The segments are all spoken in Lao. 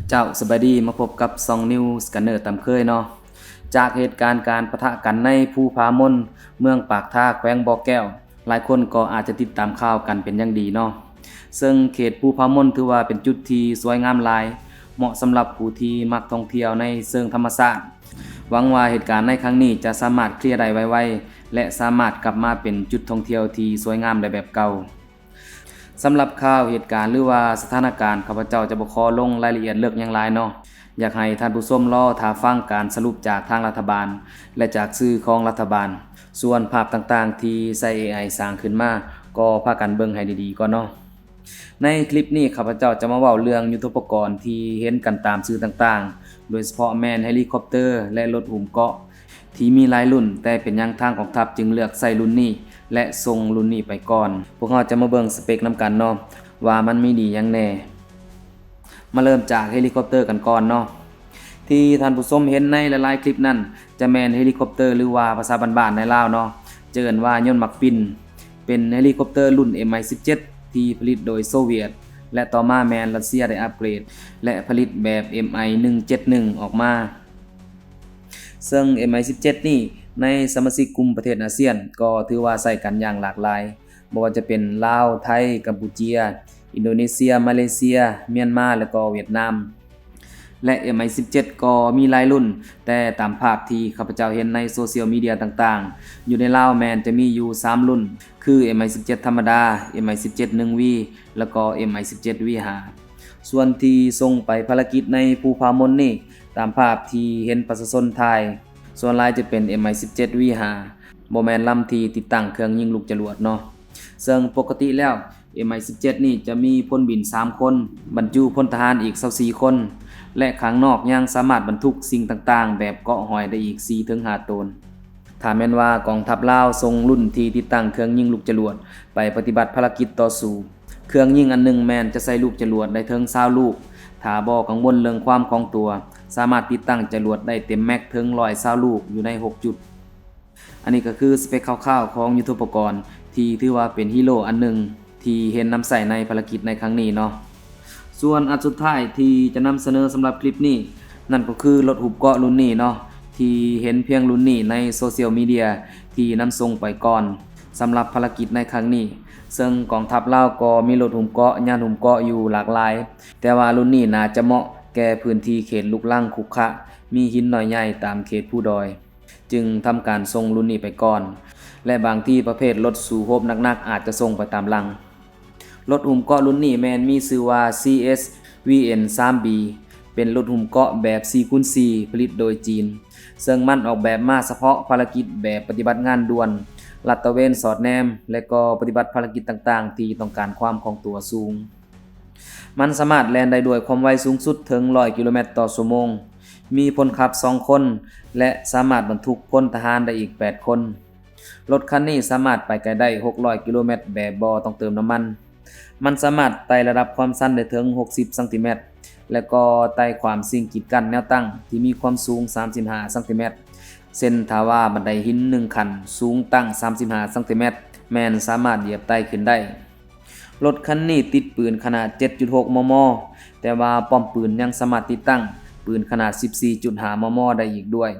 ເຈົ້າ ສະບາຍດີ ມາພົບກັບຊ່ອງ News Scanner ຕາມເຄີຍເນາະ. ຈາກເຫດການການປະທະກັນໃນພູຜາມົນ ເມືອງປາກທາ ແຂວງບໍ່ແກ້ວ, ຫຼາຍຄົນກໍອາດຈະຕິດຕາມຂ່າວກັນເປັນຢ່າງດີເນາະ. ເຊິ່ງເຂດພູຜາມົນຖືວ່າເປັນຈຸດທີ່ສວຍງາມຫຼາຍ, ເໝາະສຳລັບຜູ້ທີ່ມັກທ່ອງທ່ຽວໃນເຊີງທຳມະຊາດ. ຫວັງວ່າເຫດການໃນຄັ້ງນີ້ຈະສາມາດເຄລຍໄດ້ໄວໆ ແລະ ສາມາດກັບມາເປັນຈຸດທ່ອງທ່ຽວທີ່ສວຍງາມໄດ້ແບບເກົ່າ. ສຳລັບຂ່າວເຫດການ ຫຼືວ່າສະຖານະການ, ຂ້າພະເຈົ້າຈະບໍ່ຂໍລົງລາຍລະອຽດເລິກຫຍັງຫຼາຍເນາະ. ຢາກໃຫ້ທ່ານຜູ້ຊົມລໍຖ້າຟັງການສະຫຼຸບຈາກທາງລັດຖະບານ ແລະ ຈາກສື່ຂອງລັດຖະບານ. ສ່ວນພາບຕ່າງໆທີ່ໃຊ້ ເອໄອ ສ້າງຂຶ້ນມາ ກໍພາກັນເບິ່ງໃຫ້ດີໆກ່ອນເນາະ. ໃນຄລິບນີ້ ຂ້າພະເຈົ້າຈະມາເວົ້າເລື່ອງຍຸດໂທປະກອນທີ່ເຫັນກັນຕາມສື່ຕ່າງໆ, ໂດຍສະເພາະແມ່ນເຮລິຄອບເຕີ ແລະ ລົດຫຸ້ມເກາະ ທີ່ມີຫຼາຍລຸ້ນ, ແຕ່ເປັນຫຍັງທາງກອງທັບຈຶ່ງເລືອກໃຊ້ລຸ້ນນີ້ ແລະ ສົ່ງລຸ້ນນີ້ໄປກ່ອນ? ພວກເຮົາຈະມາເບິ່ງສະເປັກນຳກັນເນາະ ວ່າມັນມີດີຫຍັງແດ່. ມາເລີ່ມຈາກເຮລິຄອບເຕີກັນກ່ອນເນາະ. ທີ່ທ່ານຜູ້ຊົມເຫັນໃນຫຼາຍໆຄລິບນັ້ນ ຈະແມ່ນເຮລິຄອບເຕີ ຫຼືວ່າພາສາບ້ານໆໃນລາວເນາະ ຈະເອີ້ນວ່າຍົນໝາກປິນ, ເປັນເຮລິຄອບເຕີລຸ້ນ ເອັມໄອສິບເຈັດ ທີ່ຜະລິດໂດຍໂຊວຽດ ແລະ ຕໍ່ມາແມ່ນຣັດເຊຍໄດ້ອັບເກຣດ ແລະ ຜະລິດແບບ ເອັມໄອໜຶ່ງເຈັດໜຶ່ງ ອອກມາ. ເຊິ່ງ ເອັມໄອສິບເຈັດ ນີ້ ໃນສະມາຊິກກຸ່ມປະເທດອາຊຽນກໍຖືວ່າໃຊ້ກັນຢ່າງຫຼາກຫຼາຍ, ບໍ່ວ່າຈະເປັນລາວ, ໄທ, ກຳປູເຈຍ, ອິນໂດເນເຊຍ, ມາເລເຊຍ, ມຽນມາ ແລະ ກໍຫວຽດນາມ. ແລະ ເອັມໄອສິບເຈັດ ກໍມີຫຼາຍລຸ້ນ, ແຕ່ຕາມພາບທີ່ຂ້າພະເຈົ້າເຫັນໃນໂຊຊຽວມີເດຍຕ່າງໆ ຢູ່ໃນລາວແມ່ນຈະມີຢູ່ສາມລຸ້ນ ຄື ເອັມໄອສິບເຈັດ ທຳມະດາ, ເອັມໄອສິບເຈັດ ໜຶ່ງ ວີ ແລະ ກໍ ເອັມໄອສິບເຈັດ ວີ ຫ້າ. ສ່ວນທີ່ສົ່ງໄປພາລະກິດໃນພູຜາມົນນີ້, ຕາມພາບທີ່ເຫັນປະຊາຊົນຖ່າຍ, ສ່ວນຫຼາຍຈະເປັນ ເອັມໄອສິບເຈັດ ວີ ຫ້າ ບໍ່ແມ່ນລຳທີ່ຕິດຕັ້ງເຄື່ອງຍິງລູກຈະຫຼວດເນາະ. ເຊິ່ງປົກກະຕິແລ້ວ ເອັມໄອສິບເຈັດ ນີ້ຈະມີພົນບິນສາມຄົນ, ບັນຈຸພົນທະຫານອີກຊາວສີ່ຄົນ ແລະ ຂ້າງນອກຍັງສາມາດບັນທຸກສິ່ງຕ່າງໆແບບເກາະຫອຍໄດ້ອີກສີ່ເຖິງຫ້າໂຕນ. ຖ້າແມ່ນວ່າກອງທັບລາວສົ່ງລຸ້ນທີ່ຕິດຕັ້ງເຄື່ອງຍິງລູກຈະຫຼວດໄປປະຕິບັດພາລະກິດຕໍ່ສູ້, ເຄື່ອງຍິງອັນໜຶ່ງແມ່ນຈະໃສ່ລູກຈະຫຼວດໄດ້ເຖິງຊາວລູກ. ຖ້າບໍ່ກັງວົນເລື່ອງຄວາມຄ່ອງຕົວ, ສາມາດຕິດຕັ້ງຈະຫຼວດໄດ້ເຕັມແມັກເຖິງຮ້ອຍຊາວລູກຢູ່ໃນຫົກຈຸດ. ອັນນີ້ກໍຄືສະເປັກຄ່າວໆຂອງຍຸດໂທປະກອນທີ່ຖືວ່າເປັນຮີໂຣອັນໜຶ່ງທີ່ເຫັນນຳໃຊ້ໃນພາລະກິດໃນຄັ້ງນີ້ເນາະ. ສ່ວນອັນສຸດທ້າຍທີ່ຈະນຳສະເໜີສຳລັບຄລິບນີ້ ນັ້ນກໍຄືລົດຫຸ້ມເກາະລຸ້ນນີ້ເນາະ, ທີ່ເຫັນພຽງລຸ້ນນີ້ໃນໂຊຊຽວມີເດຍທີ່ນຳສົ່ງໄປກ່ອນສຳລັບພາລະກິດໃນຄັ້ງນີ້. ເຊິ່ງກອງທັບລາວກໍມີລົດຫຸ້ມເກາະ, ຍານຫຸ້ມເກາະຢູ່ຫຼາກຫຼາຍ, ແຕ່ວ່າລຸ້ນນີ້ໜ້າຈະເໝາະແກ່ພື້ນທີ່ເຂດລຸກລັງຂຸຂະ, ມີຫີນນ້ອຍໃຫຍ່ຕາມເຂດພູດອຍ. ຈຶ່ງທຳການສົ່ງລຸ້ນນີ້ໄປກ່ອນ ແລະ ບາງທີປະເພດລົດສູ້ຮົບໜັກໆອາດຈະສົ່ງໄປຕາມຫຼັງ. ລົດຫຸ້ມເກາະລຸ້ນນີ້ແມ່ນມີຊື່ວ່າ ຊີເອສ ວີເອັນ ສາມບີ ເປັນລົດຫຸ້ມເກາະແບບສີ່ຄູນສີ່ ຜະລິດໂດຍຈີນ, ເຊິ່ງມັນອອກແບບມາສະເພາະພາລະກິດແບບປະຕິບັດງານດ່ວນ, ລາດຕະເວນສອດແນມ ແລະ ກໍປະຕິບັດພາລະກິດຕ່າງໆທີ່ຕ້ອງການຄວາມຄ່ອງຕົວສູງ. ມັນສາມາດແລ່ນໄດ້ດ້ວຍຄວາມໄວສູງສຸດເຖິງຮ້ອຍກິໂລແມັດຕໍ່ຊົ່ວໂມງ, ມີຄົນຂັບສອງຄົນ ແລະ ສາມາດບັນທຸກພົນທະຫານໄດ້ອີກແປດຄົນ. ລົດຄັນນີ້ສາມາດໄປໄກໄດ້ຫົກຮ້ອຍກິໂລແມັດແບບບໍ່ຕ້ອງເຕີມນ້ຳມັນ. ມັນສາມາດໄຕ່ລະດັບຄວາມຊັນໄດ້ເຖິງຫົກສິບຊັງຕີແມັດ ແລະ ກໍໄຕ່ຂ້າມສິ່ງກີດກັ້ນແນວຕັ້ງທີ່ມີຄວາມສູງສາມສິບຫ້າຊັງຕີແມັດ, ເຊັ່ນ ຖ້າວ່າບັນໄດຫີນໜຶ່ງຂັ້ນສູງຕັ້ງສາມສິບຫ້າຊັງຕີແມັດ ແມ່ນສາມາດຢຽບໄຕ່ຂຶ້ນໄດ້. ລົດຄັນນີ້ຕິດປືນຂະໜາດເຈັດຈຸດຫົກ ມມ, ແຕ່ວ່າປ້ອມປືນຍັງສາມາດຕິດຕັ້ງປືນຂະໜາດສິບສີ່ຈຸດຫ້າ ມມ ໄດ້ອີກດ້ວຍ,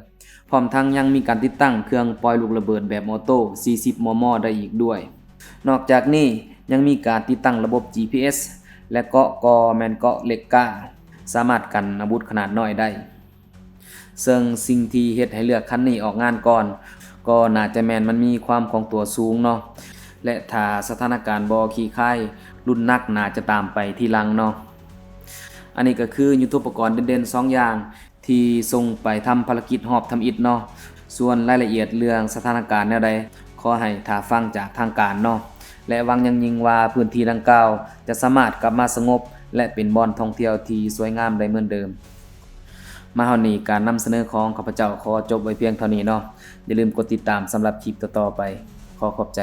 ພ້ອມທັງຍັງມີການຕິດຕັ້ງເຄື່ອງປ່ອຍລູກລະເບີດແບບອອໂຕ້ ສີ່ສິບ ມມ ໄດ້ອີກດ້ວຍ. ນອກຈາກນີ້ຍັງມີການຕິດຕັ້ງລະບົບ ຈີພີເອສ ແລະ ເກາະກໍແມ່ນເກາະເຫຼັກກ້າ, ສາມາດກັນອາວຸດຂະໜາດນ້ອຍໄດ້. ເຊິ່ງສິ່ງທີ່ເຮັດໃຫ້ເລືອກຄັນນີ້ອອກງານກ່ອນ ກໍໜ້າຈະແມ່ນມັນມີຄວາມຄ່ອງຕົວສູງເນາະ ແລະ ຖ້າສະຖານະການບໍ່ຂີ້ຄາຍ, ລຸ້ນໜັກໜ້າຈະຕາມໄປທີຫຼັງເນາະ. ອັນນີ້ກໍຄືຍຸດໂທປະກອນເດັ່ນໆສອງຢ່າງທີ່ສົ່ງໄປທຳພາລະກິດຮອບທຳອິດເນາະ. ສ່ວນລາຍລະອຽດເລື່ອງສະຖານະການແນວໃດ, ຂໍໃຫ້ຖ້າຟັງຈາກທາງການເນາະ ແລະ ຫວັງຢ່າງຍິ່ງວ່າພື້ນທີ່ດັ່ງກ່າວຈະສາມາດກັບມາສະຫງົບ ແລະ ເປັນບ່ອນທ່ອງທ່ຽວທີ່ສວຍງາມໄດ້ເໝືອນເດີມ. ມາຮອດນີ້ ການນຳສະເໜີຂອງຂ້າພະເຈົ້າຂໍຈົບໄວ້ພຽງເທົ່ານີ້ເນາະ. ຢ່າລືມກົດຕິດຕາມສຳລັບຄລິບຕໍ່ໆໄປ. ຂໍຂອບໃຈ.